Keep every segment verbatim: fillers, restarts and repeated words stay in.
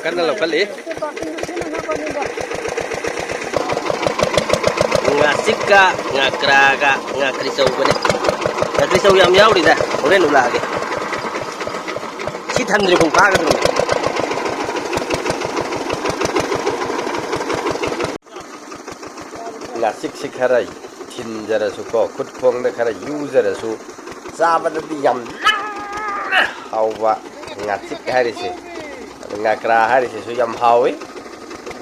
ꯀꯟꯅ ꯂꯧꯈꯠꯂꯤ꯫ ꯉꯥꯆꯤꯛꯀ ꯉꯥꯀ꯭ꯔꯥꯒ ꯉꯥꯀ꯭ꯔꯤ ꯆꯧꯒꯅꯤ꯫ ꯉꯥꯀ꯭ꯔꯤ ꯆꯧ ꯌꯥꯝ ꯌꯥꯎꯔꯤꯗ, ꯍꯣꯔꯦꯟ ꯎꯠꯂꯛꯑꯒꯦ꯫ ꯁꯤ ꯊꯟꯗ꯭ꯔꯤ ꯄꯨꯡ ꯐꯥꯒꯗꯧꯔꯦ꯫ ꯉꯥꯆꯤꯛꯁꯤ ꯈꯔ ꯊꯤꯟꯖꯔꯁꯨꯀꯣ, ꯈꯨꯠ ꯈꯣꯡꯗ ꯈꯔ ꯌꯨꯖꯔꯁꯨ, ꯆꯥꯕꯗꯗꯤ ꯌꯥꯝ ꯍꯥꯎꯕ ꯉꯥꯆꯤꯛ ꯍꯥꯏꯔꯤꯁꯦ꯫ ꯑꯗꯨ ꯉꯥꯀ꯭ꯔꯥ ꯍꯥꯏꯔꯤꯁꯤꯁꯨ ꯌꯥꯝ ꯍꯥꯎꯋꯤ꯫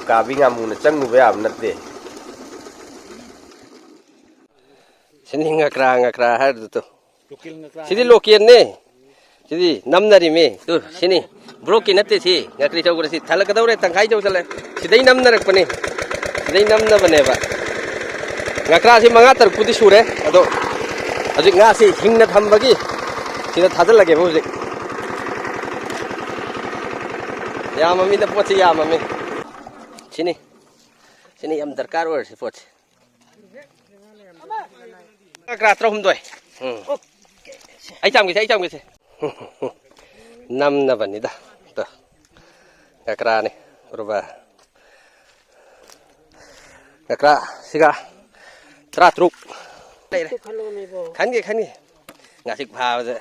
ꯎꯀꯥꯕꯤ ꯉꯥꯃꯨꯅ ꯆꯪꯉꯨꯕ ꯌꯥꯕ ꯅꯠꯇꯦ꯫ ꯁꯤꯅꯤ ꯉꯥꯀ꯭ꯔꯥ, ꯉꯥꯀ꯭ꯔꯥ ꯍꯥꯏꯔꯤꯗꯨ꯫ ꯂꯣꯀꯦꯜ ꯉꯥꯀ꯭ꯔꯥ ꯁꯤꯗꯤ ꯍꯥꯏꯅ ꯂꯣꯀꯦꯜꯅꯦ꯫ ꯁꯤꯗꯤ ꯅꯝꯅꯔꯤꯃꯤ꯫ ꯇꯨ, ꯁꯤꯅꯤ꯫ ꯕ꯭ꯂꯣꯛꯀꯤ ꯅꯠꯇꯦ ꯁꯤ꯫ ꯉꯥꯀ꯭ꯔꯤ ꯆꯧꯒ꯭ꯔ ꯁꯤ ꯊꯜꯂꯛꯀꯗꯧꯔꯦ, ꯇꯪꯈꯥꯏ ꯆꯧꯁꯜꯂꯦ꯫ ꯁꯤꯗꯩ ꯅꯝꯅꯔꯛꯄꯅꯤ꯫ ꯁꯤꯗꯩ ꯅꯝꯅꯕꯅꯦꯕ꯫ ꯉꯥꯀ꯭ꯔꯥꯁꯤ ꯃꯉꯥ ꯇꯔꯨꯛꯄꯨꯗꯤ ꯁꯨꯔꯦ꯫ ꯑꯗꯣ ꯍꯧꯖꯤꯛ ꯉꯥꯁꯤ ꯍꯤꯡꯅ ꯊꯝꯕꯒꯤ ꯁꯤꯗ ꯊꯥꯖꯤꯜꯂꯒꯦꯕ ꯍꯧꯖꯤꯛ꯫ ꯌꯥꯝꯃꯃꯤꯗ, ꯄꯣꯠꯁꯤ ꯌꯥꯝꯃꯃꯤ꯫ ꯁꯤꯅꯤ꯫ ꯁꯤꯅꯤ ꯌꯥꯝ ꯗꯔꯀꯥꯔ ꯑꯣꯏꯔꯤꯁꯤ ꯄꯣꯠꯁꯤ꯫ ꯀ꯭ꯂꯥꯁ ꯇꯔꯥꯍꯨꯝꯗꯣꯏ꯫ ꯎꯝ꯫ ꯑꯩ ꯆꯥꯝꯒꯦꯁꯦ, ꯑꯩ ꯆꯥꯝꯒꯦꯁꯦ꯫ ꯅꯝꯅꯕꯅꯤꯗ꯫ ꯇꯣ꯫ ꯉꯀ꯭ꯔꯥꯅꯤ꯫ ꯎꯔꯕ? ꯉꯀ꯭ꯔꯥ ꯁꯤꯒ ꯇꯔꯥꯇꯔꯨꯛ ꯂꯩꯔꯦ꯫ ꯈꯟꯒꯦ, ꯈꯟꯒꯦ꯫ ꯉꯥꯆꯤꯛ ꯐꯥꯕꯗ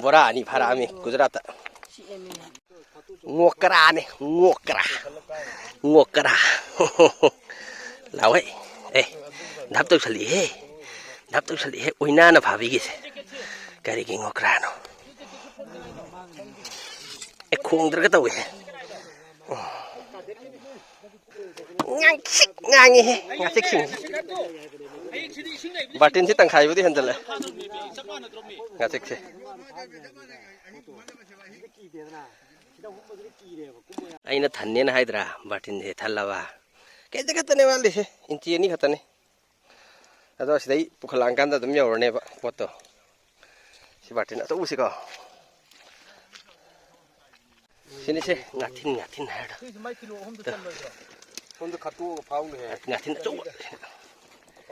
ꯕꯣꯔꯥ ꯑꯅꯤ ꯐꯥꯔꯛꯑꯝꯃꯤ ꯒꯨꯖꯔꯥꯠꯇ꯫ ꯉꯣꯀ꯭ꯔꯥꯅꯦ, ꯉꯣꯀ꯭ꯔꯥ꯫ ꯉꯣꯀ꯭ꯔꯥ꯫ ꯂꯥꯎꯍꯦ꯫ ꯑꯦ, ꯙꯞ ꯇꯧꯁꯜꯂꯛꯏꯍꯦ꯫ ꯙꯞ ꯇꯧꯁꯜꯂꯛꯏꯍꯦ꯫ ꯑꯣꯏꯅꯥꯅ ꯐꯥꯕꯤꯒꯦꯁꯦ꯫ ꯀꯔꯤꯒꯤ ꯉꯣꯀ꯭ꯔꯥꯅꯣ? ꯑꯦ, ꯈꯣꯡꯗ꯭ꯔꯒ ꯇꯧꯏꯍꯦ꯫ ꯉꯥꯡꯁꯤꯛ ꯉꯥꯡꯉꯤꯍꯦ, ꯉꯥꯆꯤꯛꯁꯤꯡꯁꯦ꯫ ꯕꯥꯔꯇꯤꯟꯁꯤ ꯇꯪꯈꯥꯏꯕꯨꯗꯤ ꯍꯦꯟꯖꯜꯂꯦ꯫ ꯉꯥꯆꯤꯛꯁꯦ꯫ ꯑꯩꯅ ꯊꯟꯅꯦꯅ ꯍꯥꯏꯗ꯭ꯔꯥ? ꯕꯥꯔꯇꯤꯟꯁꯦ ꯊꯜꯂꯕ꯫ ꯀꯩꯇ ꯈꯛꯇꯅꯦ ꯋꯥꯠꯂꯤꯁꯦ, ꯏꯟꯆꯤ ꯑꯅꯤ ꯈꯛꯇꯅꯦ꯫ ꯑꯗꯣ ꯁꯤꯗꯩ ꯄꯨꯈꯠꯂꯛꯑꯀꯥꯟꯗ ꯑꯗꯨꯝ ꯌꯧꯔꯅꯦꯕ ꯄꯣꯠꯇꯣ꯫ ꯁꯤ ꯕꯥꯔꯇꯤꯟ ꯑꯆꯧꯕꯁꯤꯀꯣ꯫ ꯁꯤꯅꯤꯁꯦ ꯉꯥꯊꯤꯟ, ꯉꯥꯊꯤꯟ ꯍꯥꯏꯔꯗꯣ꯫ ꯁꯤꯁꯦ ꯃꯥꯏ ꯀꯤꯂꯣ ꯑꯍꯨꯝꯗ ꯆꯟꯕ ꯅꯠꯇ꯭ꯔꯣ? ꯁꯣꯝꯗ ꯈꯠꯇꯣꯛꯑꯒ ꯐꯥꯎꯅꯦꯍꯦ꯫ ꯉꯥꯊꯤꯟ ꯑꯆꯧꯕ꯫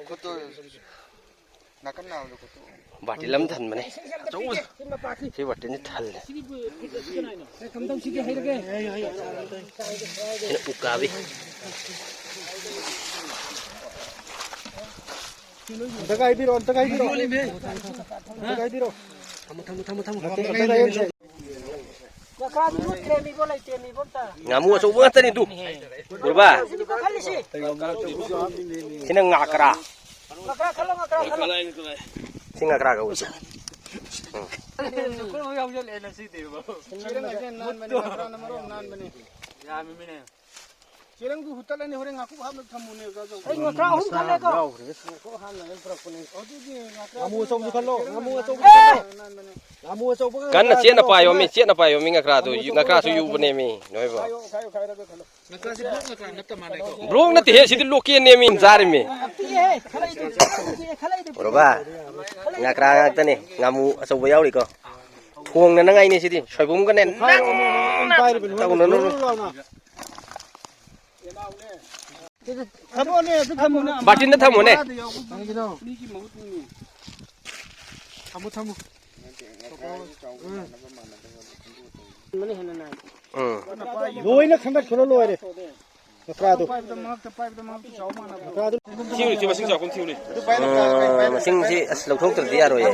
ꯈꯠꯇꯣꯛꯑꯒ ꯕꯥꯔꯇꯤꯟ ꯑꯃ ꯊꯟꯕꯅꯦ꯫ ꯑꯆꯧꯕ꯫ ꯁꯤ ꯕꯥꯔꯇꯤꯟꯁꯤ ꯊꯜꯂꯦ꯫ ꯁꯤꯅ ꯎꯀꯥꯕꯤ꯫ ꯑꯝꯇ ꯀꯥꯏꯕꯤꯔꯣ, ꯑꯝꯇ ꯀꯥꯏꯕꯤꯔꯣ꯫ ꯑꯝꯇ ꯀꯥꯏꯕꯤꯔꯣ꯫ ꯊꯝꯃꯣ, ꯊꯝꯃꯣ, ꯊꯝꯃꯣ, ꯊꯝꯃꯣ꯫ ꯉꯥꯃꯨ ꯑꯆꯧꯕ ꯉꯥꯛꯇꯅꯤ ꯇꯨ꯫ ꯎꯔꯕ? ꯁꯤꯅ ꯉꯥꯀ꯭ꯔꯥ꯫ ꯉꯥꯀ꯭ꯔꯥ ꯈꯜꯂꯣ, ꯉꯥꯀ꯭ꯔꯥ ꯈꯜꯂꯣ꯫ ꯁꯤ ꯉꯥꯀ꯭ꯔꯥ ꯀꯧꯏ꯫ ꯎꯝ꯫ ꯆꯦꯔꯪ ꯍꯥꯏꯁꯦ ꯅꯥꯟꯕꯅꯦ, ꯉꯥꯀ꯭ꯔꯥꯅ ꯃꯔꯣꯟ ꯅꯥꯟꯕꯅꯦ꯫ ꯌꯥꯝꯃꯤꯅꯦ꯫ ꯆꯦꯔꯪꯗꯨ ꯍꯨꯠꯇꯠꯂꯅꯤ, ꯍꯣꯔꯦꯟ ꯉꯥꯀꯨꯞ ꯍꯥꯞꯅꯕ ꯊꯝꯃꯨꯅꯦ, ꯑꯣꯖꯥ ꯆꯧ꯫ ꯑꯩ ꯉꯥꯀ꯭ꯔꯥ ꯑꯍꯨꯝ ꯈꯜꯂꯦꯀꯣ꯫ ꯉꯥꯃꯨ ꯑꯆꯧꯕꯁꯨ ꯈꯜꯂꯣ, ꯉꯥꯃꯨ ꯑꯆꯧꯕ ꯈꯜꯂꯣ꯫ ꯉꯥꯃꯨ ꯑꯆꯧꯕ ꯀꯟꯅ ꯉꯥꯀ꯭ꯔꯥ ꯆꯦꯠꯅ ꯈꯜꯂꯣ, ꯄꯥꯏꯌꯣ ꯃꯤ, ꯀꯟꯅ ꯆꯦꯠꯅ ꯄꯥꯏꯌꯣ ꯃꯤ, ꯉꯥꯀ꯭ꯔꯥꯗꯨ, ꯉꯥꯃꯨ ꯑꯆꯧꯕ ꯉꯥꯀ꯭ꯔꯥꯁꯨ ꯈꯜꯂꯣ꯫ ꯌꯨꯕꯅꯦ ꯃꯤ, ꯅꯣꯏꯕꯣ꯫ ꯈꯥꯏꯌꯣ, ꯈꯥꯏꯌꯣ, ꯈꯥꯏꯔꯒ ꯈꯜꯂꯣ꯫ ꯕ꯭ꯂꯣꯛ ꯅꯠꯇꯦꯍꯦ, ꯁꯤꯗꯤ ꯂꯣꯀꯦꯜꯅꯦ ꯃꯤ, ꯆꯥꯔꯤꯃꯤ꯫ ꯄꯤꯛꯑꯦꯍꯦ, ꯈꯜꯂꯛꯏꯗꯨꯗꯤ, ꯄꯤꯛꯑꯦ, ꯈꯜꯂꯛꯏꯗꯨꯗꯤ꯫ ꯎꯔꯕ? ꯉꯥꯀ꯭ꯔꯥ ꯉꯥꯛꯇꯅꯦ, ꯉꯥꯃꯨ ꯑꯆꯧꯕ ꯌꯥꯎꯔꯤꯀꯣ꯫ ꯊꯣꯡꯅꯅꯉꯥꯏꯅꯦ ꯁꯤꯗꯤ, ꯁꯣꯏꯕꯨꯝꯒꯅꯦ ꯅꯪꯅ ꯇꯧꯅꯅꯨ꯫ ꯊꯝꯃꯣꯅꯦ, ꯑꯗꯨ ꯊꯝꯃꯣꯅꯦ꯫ ꯕꯥꯔꯇꯤꯟꯗ ꯊꯝꯃꯣꯅꯦ꯫ ꯀꯩꯒꯤꯅꯣ? ꯃꯤꯒꯤ ꯃꯍꯨꯠꯅꯤꯅꯦ꯫ ꯊꯝꯃꯣ, ꯊꯝꯃꯣ꯫ ꯎꯝ꯫ ꯂꯣꯏꯅ ꯈꯟꯒꯠꯈ꯭ꯔꯣ, ꯂꯣꯏꯔꯦ꯫ ꯉꯥꯀ꯭ꯔꯥꯗꯣ꯫ ꯄꯥꯏꯕꯗ ꯃꯍꯥꯛꯇ ꯄꯥꯏꯕꯗ ꯃꯍꯥꯛꯇ ꯆꯥꯎ ꯃꯥꯟꯅꯕ꯫ ꯉꯥꯀ꯭ꯔꯥꯗꯣ꯫ ꯊꯤꯌꯨꯅꯦ, ꯁꯤ ꯃꯁꯤꯡ ꯆꯥꯎꯕ ꯑꯃ ꯊꯤꯌꯨꯅꯦ꯫ ꯎꯝ, ꯃꯁꯤꯡꯁꯤ ꯑꯁ ꯂꯧꯊꯣꯛꯇ꯭ꯔꯗꯤ ꯌꯥꯔꯣꯏꯌꯦ꯫